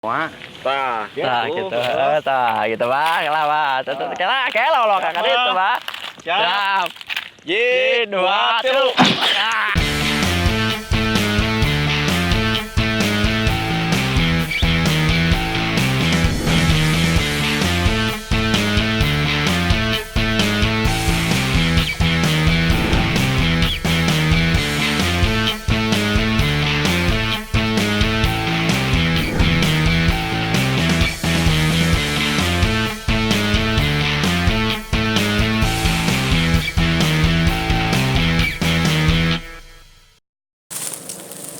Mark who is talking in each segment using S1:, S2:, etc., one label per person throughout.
S1: Wah,
S2: Tah,
S3: Tah gitu. Tah gitu, Bang. Lah, Bang. Kela kela lo kakak itu, Bang.
S2: Siap.
S3: Siap.
S2: Ye,
S3: dua, tilu. Ah.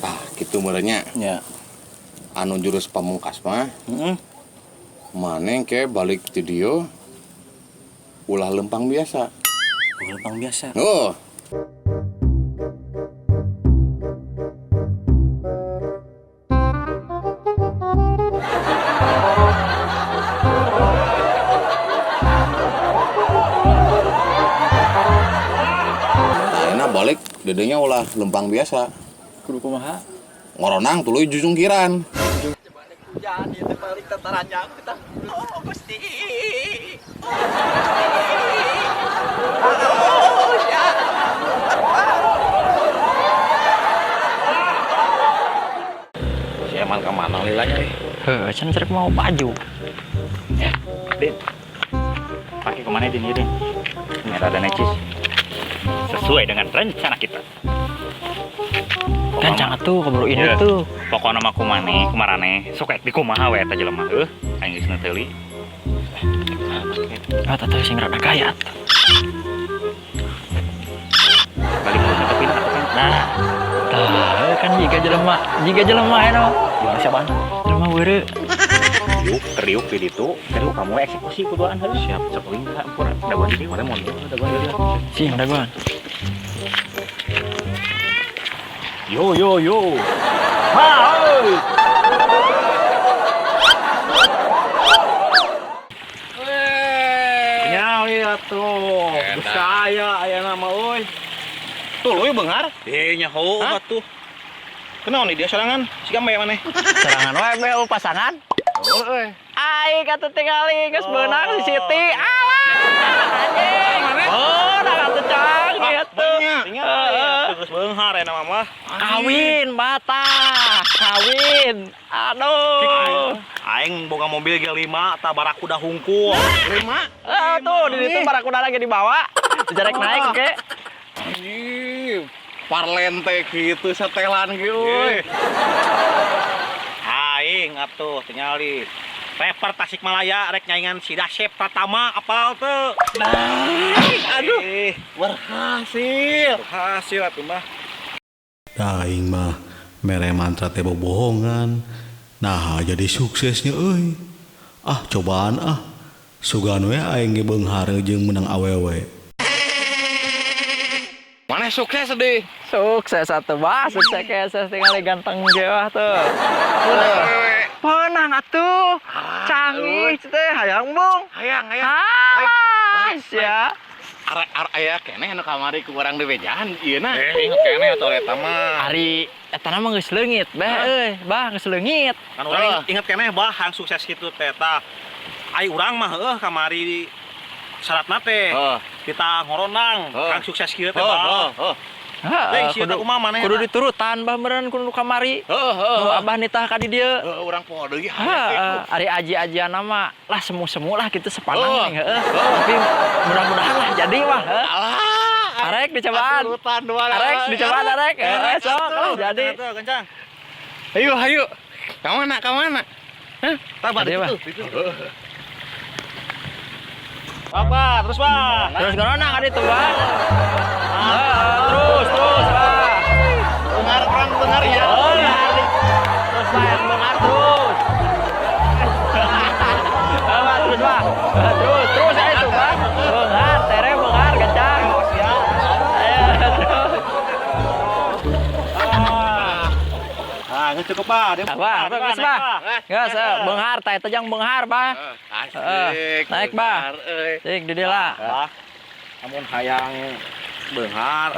S1: Tah kitu meureunnya.
S2: Ya.
S1: Anu jurus pamungkas mah,
S2: Heeh.
S1: maneh ke balik ti dieu ulah lempang biasa.
S2: Lempang biasa.
S1: Oh. Ayeuna balik dedenya ulah lempang biasa.
S3: Kudu kumaha?
S1: Ngoronang tuluy jujungkiran.
S3: Hujan ieu teh balik tataranjang kita. Oh, Gusti. Oh, Gusti. Oh, ya.
S2: Si Eman ka mana lilanya eh?
S3: Heuh, can cerek mau baju.
S2: Ya, Din. Pakai kemana Din ya, Din? Ini rada necis. Sesuai dengan rencana kita.
S3: Kan jangan tuh keburu ini
S2: Iya.
S3: tuh.
S2: Pokokna mah kumane, kumarane, sok ek di kumaha we eta jelema heuh. Aing geus neuteli.
S3: Ah, tata sing rada gaya tuh.
S2: Balik ke tapi kan. Nah,
S3: Tah, kan jiga jelema eno.
S2: gimana siapa?
S3: Jelema weureu.
S2: Kriuk, kriuk di ditu, kriuk kamu eksekusi kuduan heuh. Siap, sok euy lah ampun. Dagoan di dieu, mun dagoan di dieu.
S3: Sing dagoan.
S2: Yo yo yo. Ha, euy.
S4: Nyawi atuh. Geus kaya aya nama euy.
S2: Tuluy beunghar.
S4: Eh nyaho atuh. Kunaon nih dia sorangan? Siga mah maneh.
S3: Serangan wae be pasangan.
S1: Euy.
S3: Aing atuh tingali geus beunang si Siti. Alah, anjing. Beunang atuh cang gitu.
S4: Tinggal geus beunghar aya nama mah.
S3: Kawin bata, kawin. Aduh.
S4: Aing boga mobil ge 5 tah barakuda hungkul.
S1: 5.
S3: Ah, tuh di situ barakuda lagi dibawa. Dijarek naik oke.
S1: Anjing. Parlente gitu setelan ge euy.
S4: Aing atuh tingali. Rapper Tasikmalaya rek nyaingan si Dasep Pratama apal teu.
S1: Aduh,
S4: Eh,
S1: berhasil.
S4: hasil atuh mah.
S5: Dah aing mah mere mantra teh bobohongan. Nah jadi suksesnya euy. Ah cobaan ah. Sugan we aing ge beunghar jeung menang awewe.
S1: Mana sukses deh.
S3: Sukses atuh bah, sukses sukses tingali ganteng ge wah tuh. Menang atuh. Canggih teh hayang bung.
S1: Hayang, hayang.
S3: Ah, sia.
S1: Arek arek aya keneh anu kamari ku urang dibejaan ieu na.
S4: Eh, inget keneh atuh eta mah.
S3: Ari eta mah geus leungit bah euy, bah geus leungit.
S4: Kan urang inget keneh bah hang sukses kitu teh tah. Ai urang mah heuh kamari syaratna teh.
S1: Heeh.
S4: Kita ngorondang
S1: Heuh.
S4: hang sukses kieu teh
S1: Heeh,
S4: bah.
S1: heeh,
S3: Heeh,
S4: Teh, sia
S3: kudu,
S4: kumaha maneh
S3: kudu
S4: eta?
S3: diturutan bah meureun kudu kamari.
S1: heeh, heeh.
S3: Nu abah nitah ka di dieu.
S1: Heeh, urang poho deui
S3: Heeh, ari aji-ajian nama lah semu-semu lah gitu sepanang
S1: Oh.
S3: heeh. Tapi mudah-mudahan lah jadi mah heeh.
S1: Alah.
S3: Arek dicobaan.
S1: Turutan dua
S3: Arek dicobaan arek. Heeh, sok lah jadi.
S4: Tuh, kencang.
S1: Ayo, ayo. Ka mana? Ka mana?
S4: Hah? Tah
S3: Tadi, Bah.
S4: itu. Apa? Terus, Bah.
S3: Terus corona kan itu, Bang. Heeh, terus terus, Bang.
S1: Dengar orang dengar ya.
S3: Oh, terus Pak yang dengar terus. Heeh, Pak, terus Pak. Heeh, terus terus ayo tuh, Bang. Bengar, tere bengar kencang. Ayo terus.
S4: Ah, geus cukup, Bah. Dia-
S3: Bah,
S4: Bah,
S3: geus,
S4: naik,
S3: Bah. Geus, benghar tah eta jang benghar, Bah.
S1: Asik.
S3: Naik, Bah. Cing di dieu lah.
S4: Bah. Amun hayang beunghar,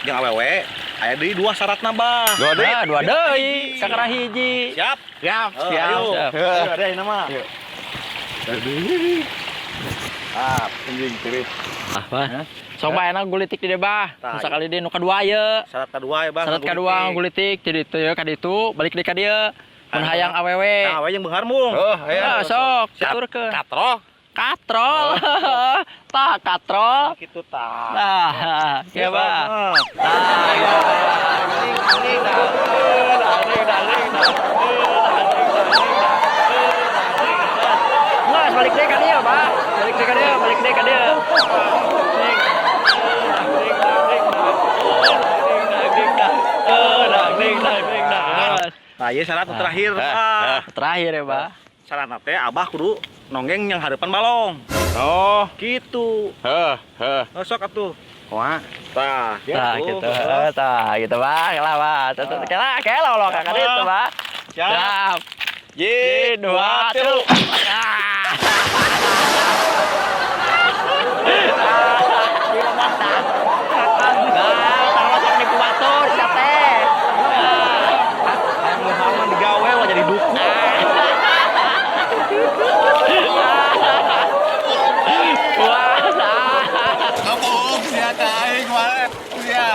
S4: jeung awewe. Aya deui dua syaratna, Bah.
S1: Dua deui.
S3: Nah, dua deui, kakara hiji.
S4: Siap.
S1: Siap,
S4: Eh,
S1: siap.
S4: ayo.
S3: Siap.
S4: Ayo, ada ini mah.
S1: Ah, anjing tiris.
S3: Ah, Bah. Sok bae enak gulitik di dieu, Bah.
S4: Tah,
S3: Sakali deui nu kadua ye.
S4: Syarat kedua ya, Bah.
S3: Syarat kadua gulitik jadi itu ya ka ditu, balik deui ka dieu. Mun hayang awewe.
S4: Nah, awewe yang beunghar mung.
S1: Oh, ayo.
S3: Nah, sok, tuturkeun.
S1: Katro.
S3: Katrol. Tah, katrol.
S4: Gitu tah.
S3: Nah, kieu, Bah.
S4: Bah.
S3: Nah, gitu. Nggak, balik deh ka dieu, Bah. Balik deh ka dieu, balik deh ka dieu.
S4: Nah, ieu syarat nu terakhir, Bah.
S3: Terakhir ya, Bah.
S4: Syaratna teh Abah kudu nonggeng yang hadapan balong.
S1: Oh,
S4: Gitu.
S1: heh, heh.
S4: Oh, sok atuh.
S1: Wah.
S4: Tah,
S3: Tah, gitu. Tah, gitu, Bah. Kela, Bah. Kela, kela lo kakak itu, Bah.
S4: Siap.
S3: Siap.
S1: Ye,
S3: Dua, tilu. Ah. Nah, taruh sok nipu batur, sia teh.
S4: Hayang beunghar mah digawe wah jadi duku.
S3: Wah, nah.
S1: Kamu sia ka aing mana? Sia.